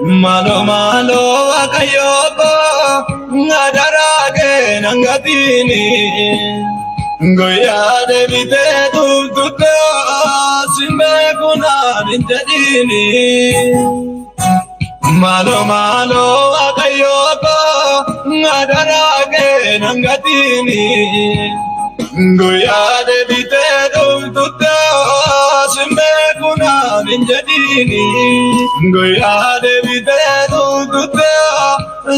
Malo malo Waaqayyo koo adaraa kee nan gatini. Guyyaa deebitee dhuftutti si beeku naan hin jedhini. Malo malo Waaqayyo koo adaraa kee nan gatini. Guyyaa deebitee dhuftutti si beeku naan hin jedhini. Guyyaa deebitee dhuftutti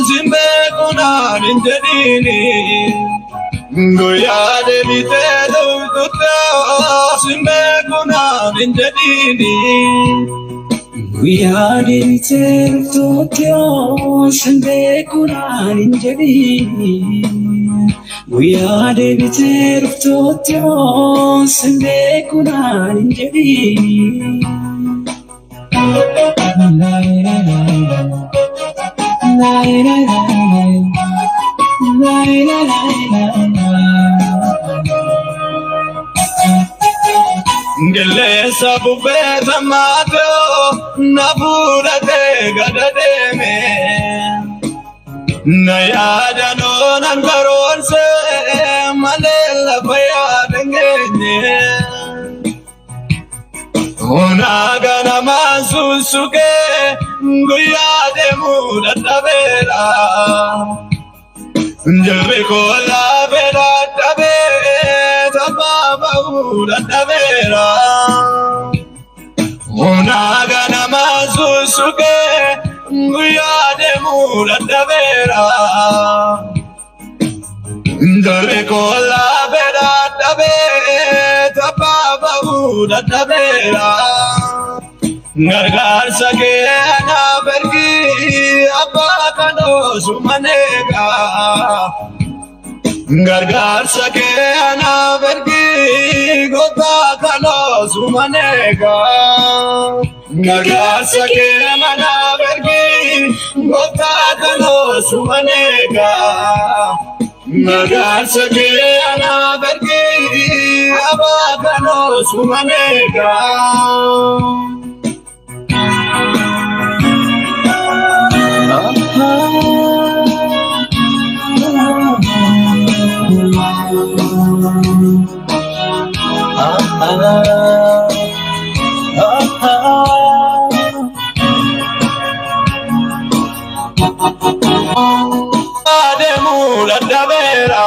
si beeku naan hin jedhini. Guyyaa deebitee dhuftutti si beeku naan hin jedhini. Guyyaa deebitee dhuftutti sin beeku naan hin jedhini. Guyyaa deebitee dhuftutti sin beeku naan hin jedhini. Qilleensa bubbee sammaatoo na fuudhatee gada deeme. Na yaadannoo nan karoorse malee lafa yaadan geenye. Onaa ganamaan sussuqee guyyaa deemuu dadhabeera. Jilbi koo laafee dadhabee taphaa ba'uu dadhabeera. Onaa ganamaan sussuqee guyyaa deemuu dadhabeera. Jilbi koo laafee dadhabee taphaa ba'uu dadhabeera. Gargaarsa kee anaaf ergi abbaa kan osuma eega. Gargaarsa kee anaaf ergi gooftaa kan osuma eega. Gargaarsa kee anaaf ergi gooftaa kan osuma eega. Gargaarsa kee anaaf ergi abbaa kan osuma eega. Adeemuu dadhabeera.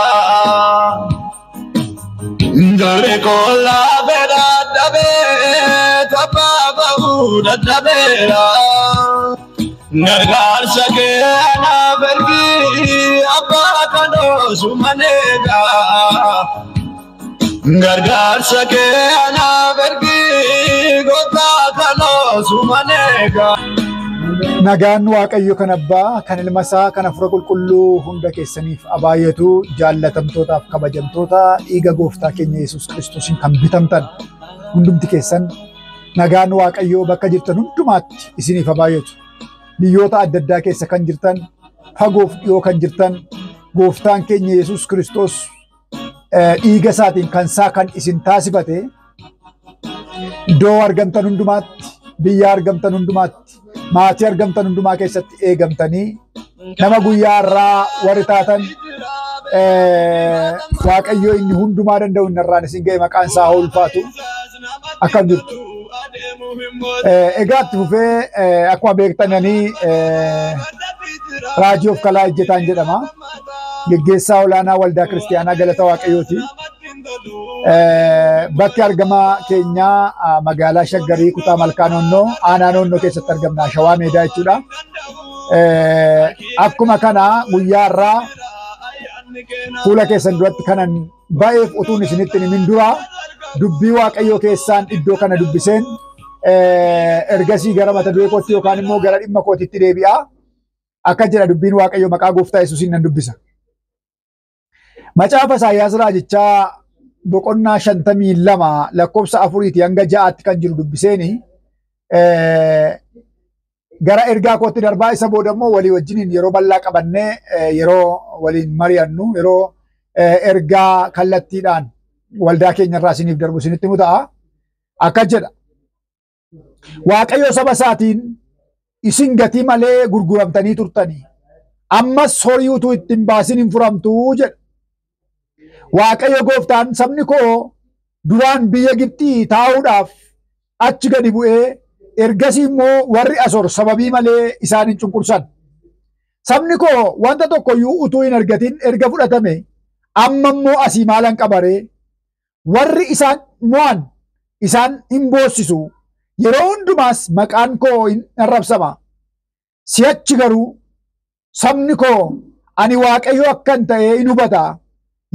Jalli koo laafee dadhabee taphaa ba'uu dadhabeera. Gargaarsa kee anaaf ergi abbaa kan osuma eega. Gargaarsa kee anaaf ergi gooftaa kan osuma eega. Nagaan Waaqayyo kan Abbaa, kan Ilma Isaa, kan Hafuura Qulqulluu hunda keessaniif abaayyatu jaallatamtootaaf kabajamtoota dhiiga Gooftaa keenya Yesuus Kiristoosiin kan bitamtan hundumti keessan nagaan Waaqayyoo bakka jirtan hundumaatti isiniif abaayyatu. Biyyoota adda addaa keessa kan jirtan, fagoof dhiyoo kan jirtan, Gooftaan keenya Yesuus Kiristoos dhiiga isaatiin kan isaa kan isin taasifate iddoo argamtan hundumaatti, biyya argamtan hundumaatti, maatii argamtan hundumaa keessatti eegamtanii nama guyyaa irraa warri taatan Waaqayyo inni hundumaa danda'u inni irraan isin ga'e maqaan isaa haa ulfaatu. Akkam jirtu. Egaa itti fufee akkuma beektanii Raajii of Kalaa Ejjetaan jedhama. Geggeessaa olaanaa Waldaa Kiristiyaanaa Galata Waaqayyooti. Bakki argama keenyaa magaalaa Shaggarii kutaa Malkaa Noonnoo aanaa Noonnoo keessatti argamna. Shawaa Meedaa jechuudha. Akkuma kana guyyaa irraa fuula keessan duratti kanan ba'eef utuun isinitti himin dura dubbii Waaqayyoo keessaan iddoo kana dubbiseen ergasii gara mata duree kootti yookaan immoo gara dhimma kootitti deebi'a. Akka jedha dubbiin Waaqayyoo maqaa Gooftaa Yesuusiin nan dubbisa. Macaafa Isaayyaas Raajichaa boqonnaa 52 lakkoofsa 4 hanga 6 kan jiru dubbiseeni gara ergaa kootti darbaa. Isa booda immoo walii wajjiniin yeroo bal'aa qabannee yeroo waliin mari'annu yeroo ergaa kallattiidhaan waldaa keenyarraa isiniif darbu isinitti himu ta'a. Akka jedha. Waaqayyo saba isaatiin Isin gatii malee gurguramtanii turtanii. Ammas horii utuu ittiin baasin hin furamtuu jedha. Waaqayyo gooftaan sabni koo duraan biyya Gibxii taa'uudhaaf achi gadi bu'ee ergasii immoo warri Asor sababii malee isaan hin cunqursan. Sabni koo wanta tokkoyyuu utuu hin argatin erga fudhatame amma immoo asii maalan qabaree warri isaan mo'an isaan hin boossisu. Yeroo hundumaas maqaan koo hin arrabsama. Si'achi garuu sabni koo ani Waaqayyo akkan ta'e hin hubata.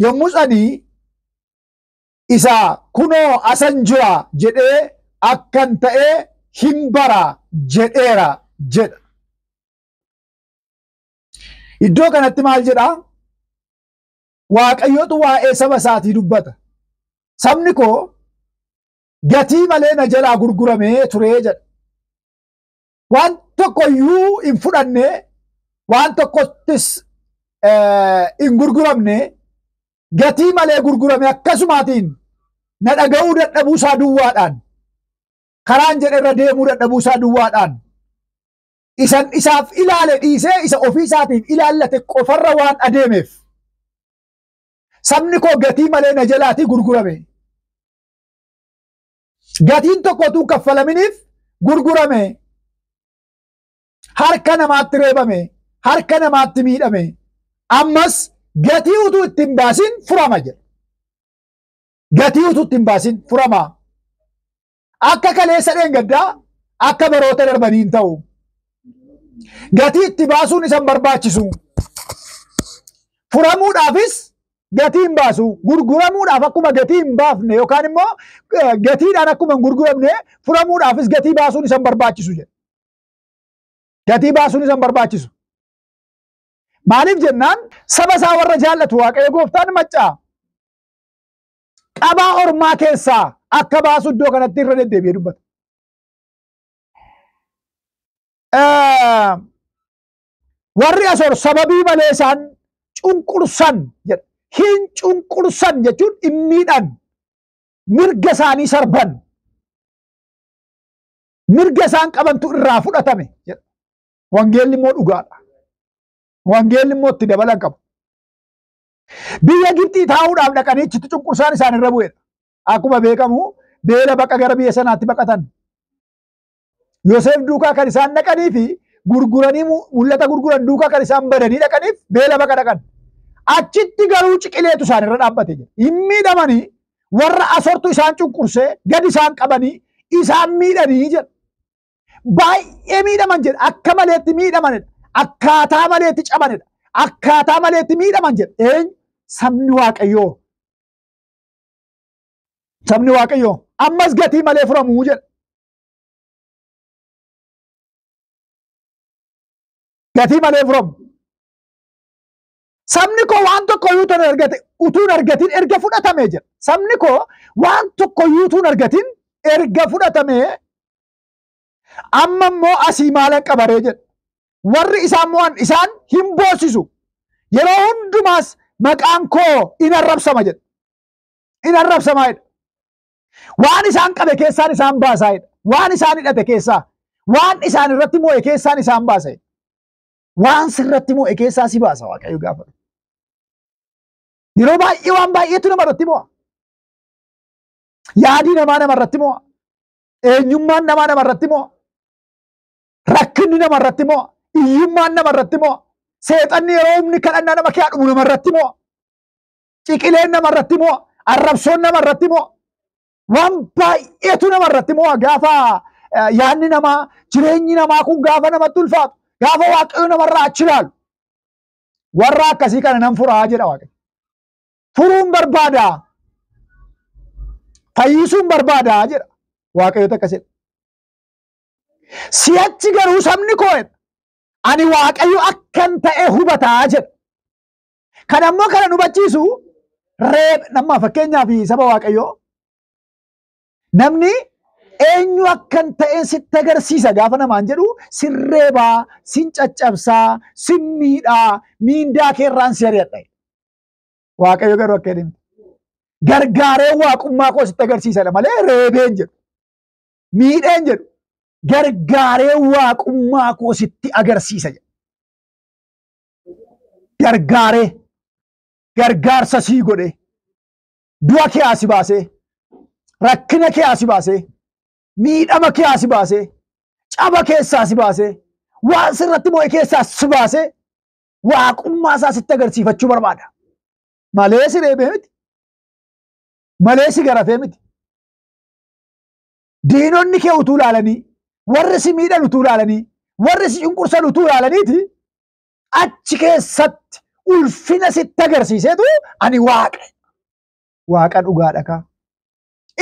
Yommus ani isa kunoo asan jira jedhee akkan ta'e hin bara jedheera jedha. Iddoo kanatti maal jedhaa? Waaqayyotu waa'ee saba isaatii dubbata. Sabni koo gatii malee na jalaa gurguramee turee jedha. Waan tokkoyyuu hin fudhanne, waan tokkottis hin gurguramne, gatii malee gurgurame akkasumaatiin na dhaga'uu dadhabuusaa duwwaadhaan, karaan jedhe irra deemuu dadhabuusaa duwwaadhaan, isan isaaf ilaale dhiisee isa ofii isaatiif ilaallate qofarra waan adeemeef sabni koo gatii malee na jalaatii gurgurame. Gatiin tokko utuu kaffalaminiif gurgurame. Harka namaatti reebame, harka namaatti miidhame. Ammas gatii utuu ittiin baasin furama jedha. Gatii utuu ittiin baasin furama. Akka kaleessa dheengaddaa akka baroota darbanii hin ta'u. Gatii itti baasuun isan barbaachisu. Furamuudhaafis gatii hin baasu. Gurguramuudhaaf akkuma gatii hin baafne yookaan immoo gatiidhaan akkuma hin gurguramne furamuudhaafis gatii baasuun isan barbaachisu jedha. Gatii baasuun isan barbaachisu. Maaliif jennaan saba isaa warra jaallatu Waaqayyo gooftaan maccaa qabaa ormaa keessaa akka baasu iddoo kanatti irra deddeebi'ee dubbata. Warri Asor sababii malee isaan cunqursan jedha. Hin cunqursan jechuun hin miidhan, mirga isaanii sarban, mirga isaan qabantu irraa fudhatame jedha. Wangeelli immoo dhugaadha. Wangeelli immoo itti dabalan qabu. Biyya Gibxii taa'uudhaaf dhaqanii achitti cunqursaan isaan irra bu'edha. Akkuma beekamu beela baqa gara biyya sanaatti baqatan. Yoseef duukaa kan isaan dhaqanii fi gurguranii mul'ata gurguran duukaa kan isaan badanii dhaqaniif beela baqa dhaqan. Achitti garuu ciqileetu isaan irra dhaabbate jira. Hin miidhamanii warra Asortu isaan cunqursee gadi isaan qabanii isaan miidhanii jedha. Baay'ee miidhaman jedha. Akka maleetti miidhamanidha. Akkaataa maleetti cabanidha. Akkaataa maleetti miidhaman jedha. Eenyu? Sabni Waaqayyoo. Sabni Waaqayyoo ammas gatii malee furamuu jedha. Gatii malee furamu. Sabni koo waan tokko iyyuu utuu hin argatin erga fudhatamee jira. Sabni koo waan tokko iyyuu utuu hin argatin erga fudhatamee amma immoo asii maalan qabaree jedha. Warri isaan mo'an isaan hin boosisu. Yeroo hundumaas maqaan koo in arrabsama jedha. In arrabsamaa jedha. Waan isaan qabe keessaan isaan baasaa jedha. Waan isaan hidhate keessaa, waan isaan irratti mo'e keessaan isaan baasa jedha. Waan sirratti mo'e keessaa si baasa Waaqayyo gaafa. Yeroo baay'ee waan baay'eetu namarratti mo'a. Yaadii namaa namarratti mo'a. Eenyummaan namaa namarratti mo'a. Rakkinni namarratti mo'a. Iyyummaan namarratti mo'a. Seexanni yeroo humni kadhannaa nama kee dhumu namarratti mo'a. Ciqileen namarratti mo'a. Arrabsoon namarratti mo'a. Waan baay'eetu namarratti mo'a gaafa yaadni namaa jireenyi namaa kun gaafa namatti ulfaatu gaafa Waaqayyo namarraa achi ilaalu. Warra akkasii kana nan furaa jedha Waaqayyo. Furuun barbaadaa. Fayyisuun barbaadaa jedha. Waaqayyoota akkasidha. Si'achi garuu sabni koo ani Waaqayyo akkan ta'e hubataa jedha. Kan ammoo kana nu hubachiisu nama fakkeenyaaf saba Waaqayyoo namni eenyu akkan ta'een sitti agarsiisa gaafa namaan jedhu sin reebaa, sin caccabsaa, sin miidhaa, miindaa keerraan si ari'adha. Waaqayyo garuu akka jedhu gargaaree waaqummaa koo sitti agarsiisadha malee reebeen jedhu, miidheen jedhu. Gargaaree waaqummaa koo sitti agarsiisa jedha. Gargaaree gargaarsa sii godhe, du'a kee asi baasee, rakkina kee asi baasee, miidhama kee asi baasee, caba keessaa si baasee, waan sirratti mo'e keessaa si baasee waaqummaa isaa sitti agarsiifachuu barbaada. Malee si reebee miti. Malee si garafee miti. Diinonni kee utuu ilaalanii, warri si miidhan utuu ilaalanii, warri si cunqursan utuu ilaalaniiti achi keessatti ulfina sitti agarsiiseetu ani waaqa. Waaqa dhugaadha kaa.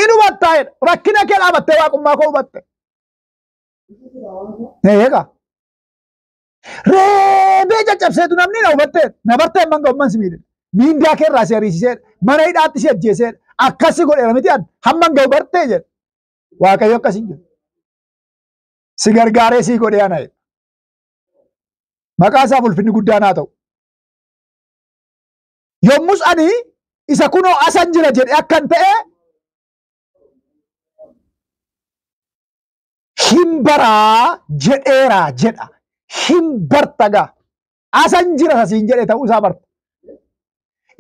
Inni hubattaa jedha. Rakkina kee dhaabattee waaqummaa koo hubatte. Eegaa. Reebee caccabseetu namni na hubattee na bartee hamman ga'umman si miidhe. Miindaa kee irraa si ariisiseedha. Mana hidhaatti si ajjeeseedha. Akkasi godheera miti an hamman ga'u bartee jedha. Waaqayyo akkasii jedha. Si gargaaree sii godhee ana jedha. Maqaa isaaf ulfinni guddaan haa ta'u. Yommus ani isa kunoo asan jira jedhe akkan ta'e hin baraa jedheera jedha. Hin barta gaa. Asan jira sasiin jedhe ta'uu isaa barta.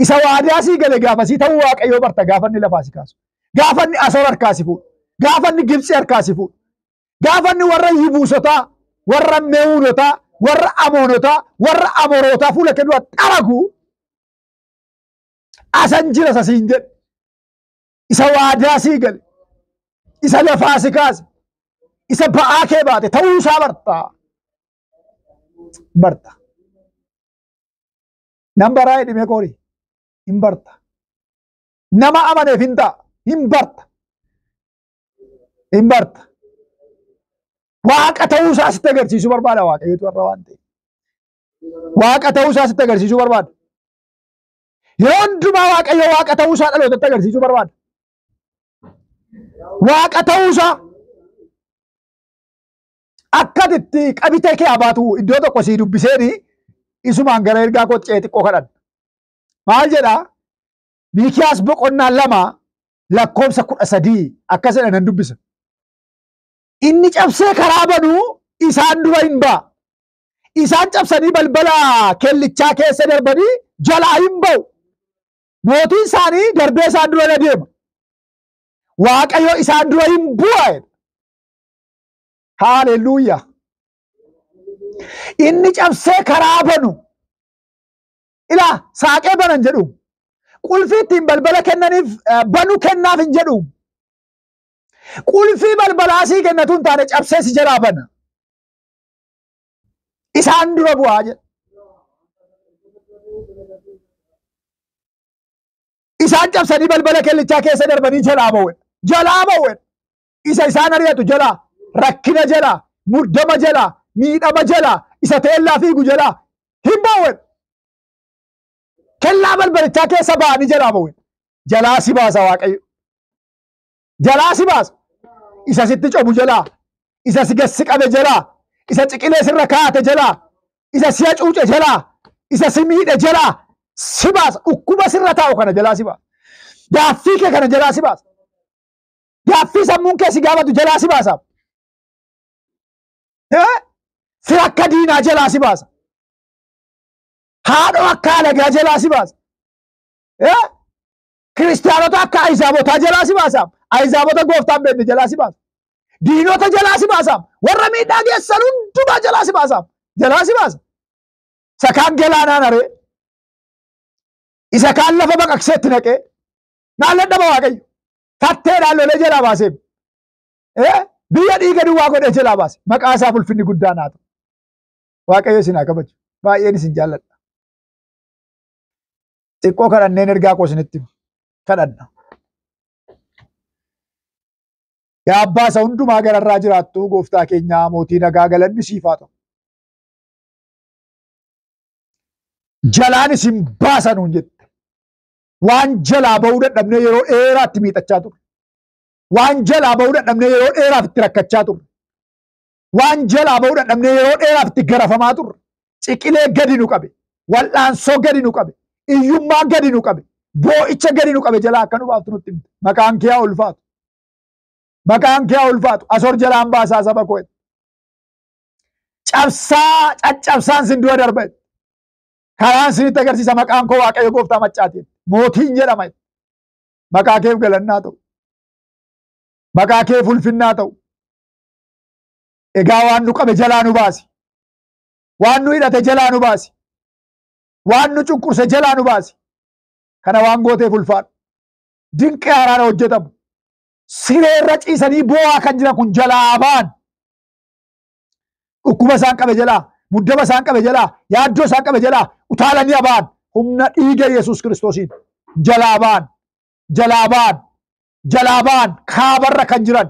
Isa waadaa sii gale gaafasii ta'uu Waaqayyoo barta gaafa inni lafaa si kaasu. Gaafa inni Asoor harkaa si fuudhu. Gaafa inni Gibxi harkaa si fuudhu. Gaafa inni warra Yibuusotaa, warra Mewuunotaa, warra Amoonotaa, warra Amorootaa fuula kee dura xaragu asan jira sasiin jedhe. Isa waadaa sii gale. Isa lafaa si kaase. Isa ba'aa kee baate ta'uu isaa barta. Barta. Nan baraa jedhimee koori. Hin barta. Nama amaneef hin ta'a. Hin barta. Hin barta. Waaqa ta'uu isaa sitti agarsiisuu barbaada Waaqayyotu warra waan ta'eef. Waaqa ta'uu isaa sitti agarsiisuu barbaada. Yeroo hundumaa Waaqayyo waaqa ta'uu isaa dhalootatti agarsiisuu barbaada. Waaqa ta'uu isaa akka itti qabitee kee abaatu iddoo tokko sii dubbiseeni isumaan gara ergaa koo ce'ee xiqqoo kadhanna. Maal jedhaa? Miikiyaas boqonnaa 2 lakkoofsa 13 akkas jedha nan dubbisa. Inni cabsee karaa banuu isaan dura hin ba'a. Isaan cabsanii balbala kellichaa keessa darbanii jalaa hin ba'u. Mootiin isaanii darbee isaan dura deema. Waaqayyo isaan dura hin bu'a. Haaleluyyaa. Inni cabsee karaa banu. Ilaa saaqee banan jedhu. Qulfii ittiin balbala kennaniif banu kennaaf hin jedhu. Qulfii balbalaa sii kennatu hin taane cabsee si jalaa bana. Isaan dura bu'aa jedha. Isaan cabsanii balbala kellichaa keessa darbanii jalaa ba'u. Jalaa ba'u. Isa isaan ari'atu jalaa, rakkina jalaa, muddama jalaa, miidhama jalaa, isa teellaa fiigu jalaa hin ba'u. Kellaa balbalichaa keessa ba'anii jalaa ba'u. Jalaa si baasa Waaqayyo. Jalaa si baasa. Isa sitti cobu jalaa, isa si gassi qabe jalaa, isa ciqilee sirra kaa'ate jalaa, isa si hacuuce jalaa, isa si miidhe jalaa si baasa. Dhukkuba sirra taa'u kana jalaa si baasa. Gaaffii kee kana jalaa si baasa. Gaaffii sammuun kee si gaafatu jalaa si baasa. Fira akka diinaa jalaa si baasa. Haadhoo akka alagaa jalaa si baasa. Kiristaanota akka Ayizaabotaa jalaa si baasa. Ayizaabota gooftaan beekne jalaa si baasa. Diinota jalaa si baasa. Warra miidhaa geessan hundumaa jalaa si baasa. Jalaa si baasa. Isa kaan galaanaan aree. Isa kaan lafa baqaqseetti naqee. Maal dadhaba Waaqayyo? Fatteedhaan lolee jalaa baasee. Biyya dhiiga duwwaa godhee jalaa baase. Maqaa isaaf ulfinni guddaan haa ta'u. Waaqayyo isin haa kabaju. Baay'een isin jaalladha. Xiqqoo kadhanneen ergaa koo isinitti kadhanna. Yaa abbaa isa hundumaa gararraa jiraattu gooftaa keenyaa mootii nagaa galanni siif haa ta'u. Jalaan isin baasa nuun jette. Waan jalaa ba'uu dadhabnee yeroo dheeraatti miixachaa turre. Waan jalaa ba'uu dadhabnee yeroo dheeraaf itti rakkachaa turre. Waan jalaa ba'uu dadhabnee yeroo dheeraaf itti garafamaa turre. Ciqilee gadi nu qabe. Wal'aansoo gadi nu qabe. Iyyummaa gadi nu qabe. Boo'icha gadi nu qabe jalaa akka nu baaftu nutti himte. Maqaan kee haa ulfaatu. Maqaan kee haa ulfaatu. Asor jalaan baasaa saba koo. Cabsaa caccabsaan sin dura darba. Karaan sinitti agarsiisa maqaan koo Waaqayyo gooftaa maccaatiin. Mootiin jedhama. Maqaa keef galannaa ta'u. Maqaa keef ulfinnaa ta'u. Egaa waan nu qabe jalaa nu baasi. Waan nu hidhate jalaa nu baasi. Waan nu cunqurse jalaa nu baasi. Kana waan gooteef ulfaadhu. Dinqii haaraan hojjetamu. Sireerra ciisanii boo'aa kan jiran kun jalaa ba'an. Dhukkuba isaan qabe jalaa, muddama isaan qabe jalaa, yaaddoo isaan qabe jalaa utaalanii ba'an. Humna dhiiga Yesuus Kiristoosiin jalaa ba'an. Jalaa ba'an. Jalaa ba'an. Kaabarra kan jiran,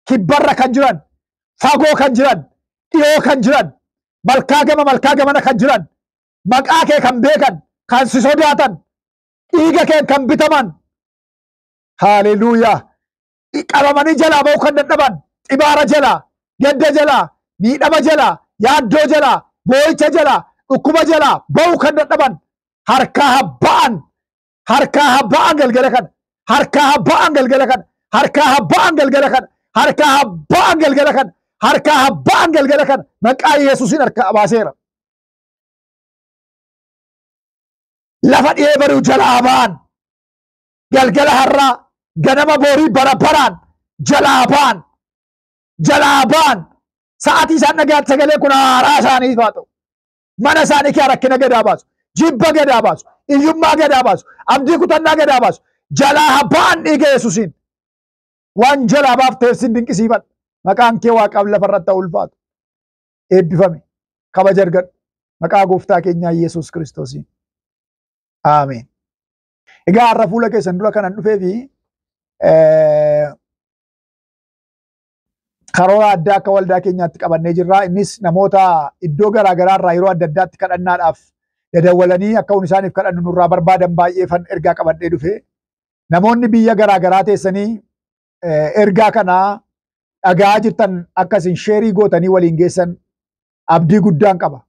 kibbarra kan jiran, fagoo kan jiran, dhiyoo kan jiran, malkaa gama malkaa gamana kan jiran, maqaa kee kan beekan, kan si sodaatan, dhiiga kee kan bitaman. Haaleluuyaa. Qabamanii jalaa ba'uu kan dadhaban, xibaara jalaa, gadda jalaa, miidhama jalaa, yaaddoo jalaa, boo'icha jalaa, dhukkuba jalaa ba'uu kan dadhaban, harkaa habba'an, harkaa habba'an galgala kana, harkaa habba'an galgala kana, harkaa habba'an galgala kana, harkaa habba'an galgala kana, harkaa habba'an galgala kana, maqaa Yesuusiin harkaa baaseera. Lafa dhiyee bari'u jalaa ba'an, galgala har'aa, ganama borii bara baraan jalaa ba'an, jalaa ba'an. Sa'aatii isaan dhagaatti sagalee kun haaraa isaanii haa ta'u. Mana isaanii kee rakkina gadaa baasu, jibba gadaa baasu, hiyyummaa gadaa baasu, abdii kutannaa gadaa baasu. Jalaa ba'an dhiiga Yesuusiin. Waan jalaa baafteef sin dinqisiifadha. Maqaan kee Waaqaaf lafarratti haa ulfaatu. Eebbifame. Kabaja argadhu. Maqaa gooftaa keenyaa Yesuus Kiristoosiin. Aameen. Egaa har'a fuula keessan dura kanan dhufee fi karoora addaa akka waldaa keenyaatti qabannee jirra. Innis namoota iddoo garaa garaa irraa yeroo adda addaatti kadhannaadhaaf dadawwalanii akka isaaniif kadhannu nurraa barbaadan baay'eefan ergaa qabadhee dhufe. Namoonni biyya garaa garaa teessanii ergaa kana dhagaa jirtan akkasin sheerii gootanii waliin geessan abdii guddaan qaba.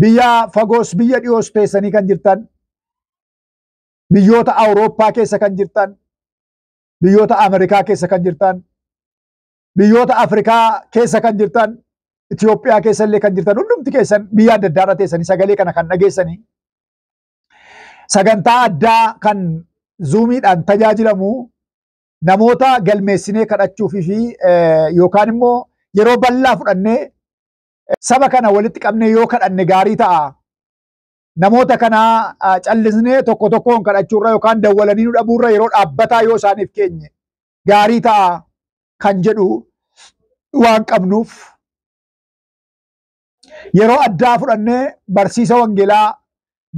Biyya fagoos biyya dhiyoos teessanii kan jirtan, biyyoota Awurooppaa keessa kan jirtan, biyyoota Ameerikaa keessa kan jirtan, biyyoota Afrikaa keessa kan jirtan, Itoophiyaa keessa illee kan jirtan, hundumti keessan biyya adda addaa irra teessanii sagalee kana kan dhageessanii sagantaa addaa kan zuumiidhaan tajaajilamu namoota galmeessinee kadhachuufii fi yookaan immoo yeroo bal'aa fudhannee saba kana walitti qabnee yoo kadhanne gaarii ta'a. Namoota kana callisnee tokko tokkoon kadhachuurra yookaan dawwalanii nu dhabuurra yeroo dhaabbataa yoo isaaniif keenye gaarii ta'a kan jedhu waan qabnuuf yeroo addaa fudhannee barsiisa wangeelaa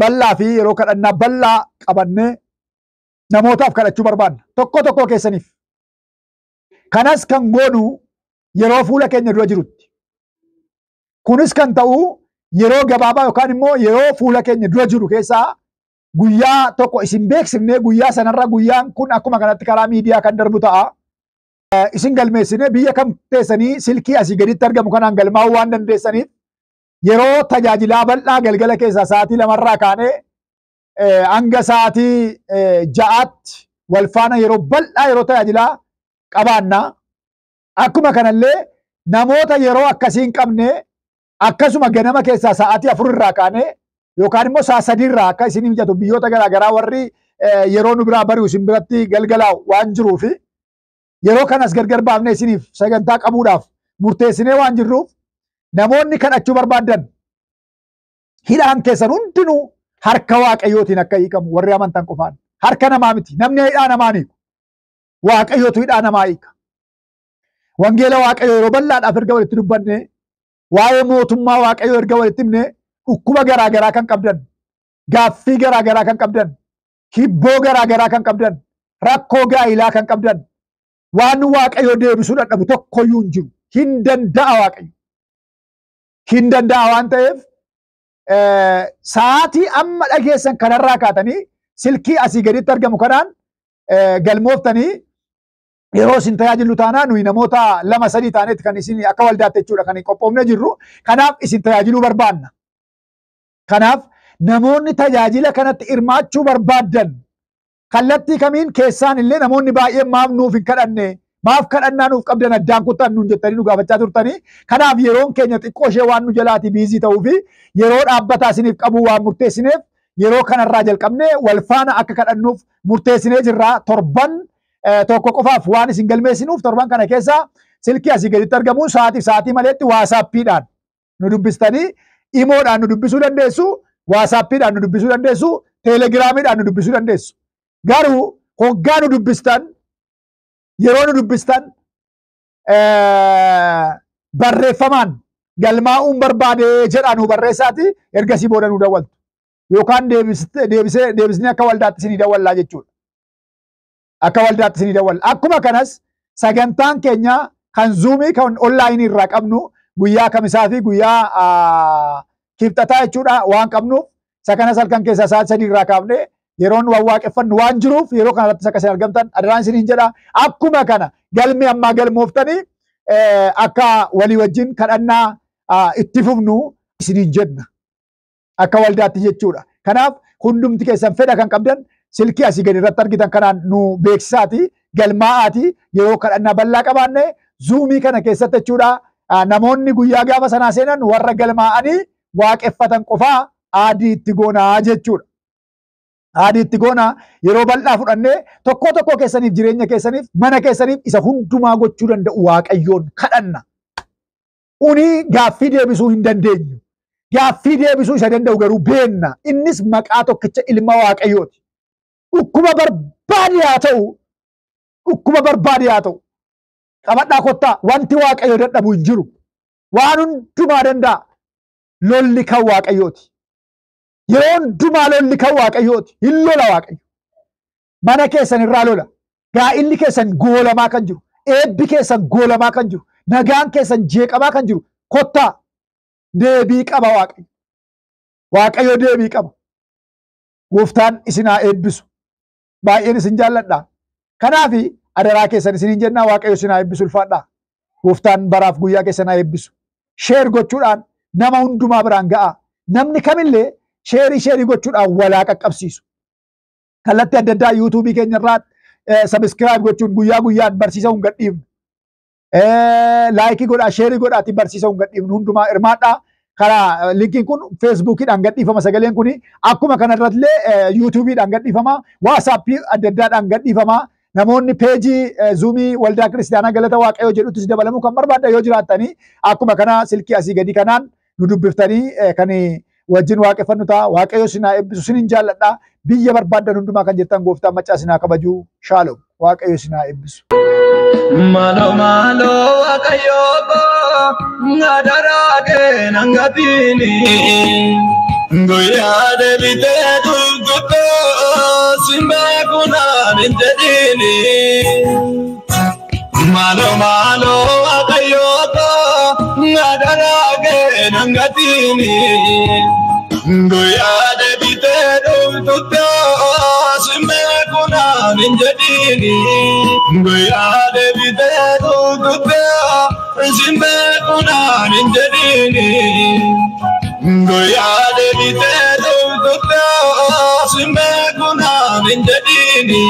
bal'aa fi yeroo kadhannaa bal'aa qabannee namootaaf kadhachuu barbaanna. Tokko tokko keessaniif. Kanas kan goonu yeroo fuula keenya dura jirutti. Kunis kan ta'u yeroo gabaabaa yookaan immoo yeroo fuula keenya dura jiru keessaa guyyaa tokko isin beeksifnee guyyaa sanarra guyyaan kun akkuma kanatti karaa miidiyaa kan darbu ta'a. Isin galmeessinee biyya kam teessanii silkii asii gaditti argamu kanaan galmaa'uu waan dandeessaniif yeroo tajaajilaa bal'aa galgala keessaa sa'aatii 2 kaanee hanga sa'aatii 6tti wal faana yeroo bal'aa yeroo tajaajilaa qabaanna. Akkuma kanallee namoota yeroo akkasii hin qabne akkasuma ganama keessaa sa'aatii 4 kaanee yookaan immoo sa'a 3 akka isin mijatu biyyoota garaa garaa warri yeroo nu biraa bari'u isin biratti galgalaa'u waan jiruufi yeroo kanas gargar baafnee isiniif sagantaa qabuudhaaf murteessinee waan jirruuf namoonni kadhachuu barbaadan hidhaan keessan hundinuu harka Waaqayyootiin akka hiikamu warri amantan qofaan. Harka namaa miti. Namni hidhaa namaa hiiku. Waaqayyootu hidhaa namaa hiika. Wangeela Waaqayyoo yeroo bal'aadhaaf erga walitti dubbanne, waa'ee mootummaa Waaqayyoo erga walitti himne, dhukkuba garaa garaa kan qabdan, gaaffii garaa garaa kan qabdan, hibboo garaa garaa kan qabdan, rakkoo gaa'ilaa kan qabdan, waan Waaqayyoo deebisuu dadhabu tokkoyyuu hin jiru. Hin danda'a Waaqayyo. Hin danda'a waan ta'eef sa'aatii amma dhageessan kanarraa kaatanii silkii asii gaditti argamu kanaan galmooftanii yeroo isin tajaajillu taanaa nuyi namoota 2 3 taanetti kan isin akka waldaatti jechuudha kan qophoofnee jirru. Kanaaf isin tajaajiluu barbaanna. Kanaaf namoonni tajaajila kanatti hirmaachuu barbaaddan kallattii kamiin keessaan illee namoonni baay'een maaf nuuf hin kadhanne, Maaf kadhannaa nuuf qabdan addaan kuttan nuun jettanii nu gaafachaa turtanii. Kanaaf yeroon keenya xiqqoo ishee waan nu jalaati biizii ta'uu fi yeroo dhaabbataa isiniif qabuu waan murteessineef yeroo kanarraa jalqabnee wal faana akka kadhannuuf murteessinee jirra. Torban tokko qofaaf waan isin galmeessinuuf torban kana keessa silkii asii gaditti argamu sa'aatiif sa'aatii maleetti waasaappiidhaan nu dubbistanii imoodhaan nu dubbisuu dandeessu, waasaappiidhaan nu dubbisuu dandeessu, teelegiraamiidhaan nu dubbisuu dandeessu. Garuu hoggaa nu dubbistan yeroo nu dubbistan barreeffamaan galmaa'uun barbaade jedhaa nu barreessaati ergasii booda nu dawwaltu. Yookaan deebisnee akka waldaatti isinii dawwallaa jechuudha. Akka waldaatti isinii dawwalla. Akkuma kanas sagantaan keenya kan zuumii kan onlaayinii irraa qabnu guyyaa kamisaa fi guyyaa kibxataa jechuudha waan qabnuuf isa kanas halkan keessaa sa'aatii 3 irraa kaafnee yeroon waan waaqeffannu waan jiruuf yeroo kanarrattis akka isin argamtan adaraan isiniin jedha. Akkuma kana galmi ammaa galmooftanii akka walii wajjin kadhannaa itti fufnu isiniin jenna. Akka waldaatti jechuudha. Kanaaf hundumti keessan fedha kan qabdan silkii asii gadi irratti argitan kanaan nu beeksisaati galmaa'aati yeroo kadhannaa bal'aa qabaanne zuumii kana keessatti jechuudha. Namoonni guyyaa gaafa sanaa seenan warra galmaa'anii waaqeffatan qofaa adii itti goonaa jechuudha. Adii itti goonaa yeroo bal'aa fudhannee tokko tokko keessaniif jireenya keessaniif mana keessaniif isa hundumaa gochuu danda'u Waaqayyoon kadhanna. Uni gaaffii deebisuu hin dandeenyu. Gaaffii deebisuu isa danda'u garuu beenna. Innis maqaa tokkicha ilma Waaqayyooti. Dhukkuba barbaade haa ta'u, dhukkuba barbaade haa ta'u. Qabadhaa kottaa wanti Waaqayyo dadhabu hin jiru. Waan hundumaa danda'a. Lolli kan Waaqayyooti. Yeroo hundumaa lolli kan Waaqayyooti. Hin lola Waaqayyo. Mana keessan irraa lola. Gaa'illi keessan goolamaa kan jiru. Eebbi keessan goolamaa kan jiru. Nagaan keessan jeeqamaa kan jiru. Kottaa deebii qaba Waaqayyo. Waaqayyo deebii qaba. Gooftaan isin haa eebbisu. Baay'een isin jaalladha. Kanaaf adaraa keessan isiniin jennaa Waaqayyo isin haa eebbisu ulfaadhaa. Gooftaan baraaf guyyaa keessan haa eebbisu. Sheer gochuudhaan nama hundumaa biraan ga'a. Namni kamillee sheerii gochuudhaan walaa qaqqabsiisu. Kallattii adda addaa yuutuubii keenya irraa sabiskiraayib gochuun guyyaa guyyaan barsiisa hin gadhiifnu. Laayikii godhaa, sheerii godhaatiin barsiisa hin gadhiifnu hundumaa hirmaadhaa. Karaa linkiin kun feesbuukiidhaan gadhiifama sagaleen kuni akkuma kanarrattillee yuutuubiidhaan gadhiifama, waasaappii adda addaadhaan gadhiifama. Namoonni peejii zuumii waldaa kiristaanaa galata Waaqayyoo jedhuttis dabalamuu kan barbaaddan yoo jiraattanii akkuma kana silkii asii gadi kanaan nu dubbiftanii kan wajjin waaqeffannu ta'a. Waaqayyo isin haa eebbisu, isinin jaalladha. Biyya barbaaddan hundumaa kan jirtan gooftaan maccaa isin haa kabaju. Shaalom. Waaqayyo isin haa eebbisu. Malo malo Waaqayyo adaraa kee nan gatini. Guyyaa deebitee dhuftuttoo sin beeku naan hin jedhini. Malo malo Waaqayyo adaraa kee nan gatini. Guyyaa deebitee dhuftuttoo sin beeku naan hin jedhini. Guyyaa deebitee dhuftuttoo sin beeku naan hin jedhini. Guyyaa deebitee dhuftuttoo sin beeku naan hin jedhini.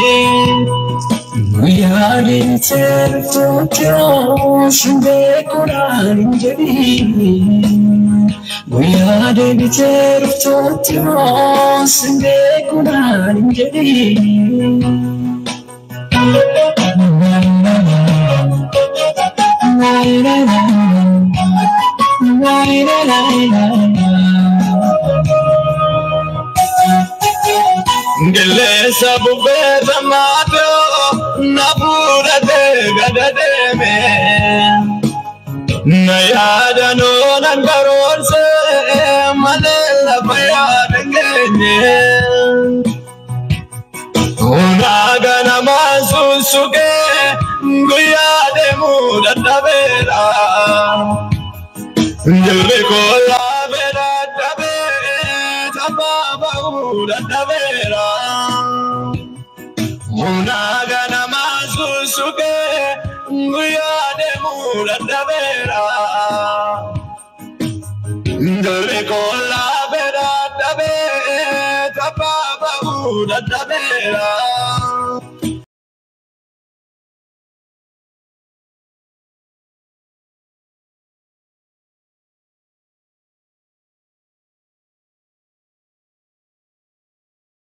Guyyaa deebitee dhuftuttoo sin beeku naan hin jedhini. Guyyaa deebitee dhuftuttoo sin beeku naan hin jedhini. Qilleensa bubbee samaatoo na fuudhatee gada deeme. Na yaadanoo nan karoorse malee lafa yaada keenye. Hunaa ganamaan sussuqee guyyaa deemuu dadhabeera. Jirri koo laafee dadhabee taphaa ba'uu dadhabeera. Hunaa ganamaan sussuqee guyyaa deemuu dadhabeera. Jirri koo laafee dadhabee taphaa ba'uu dadhabeera.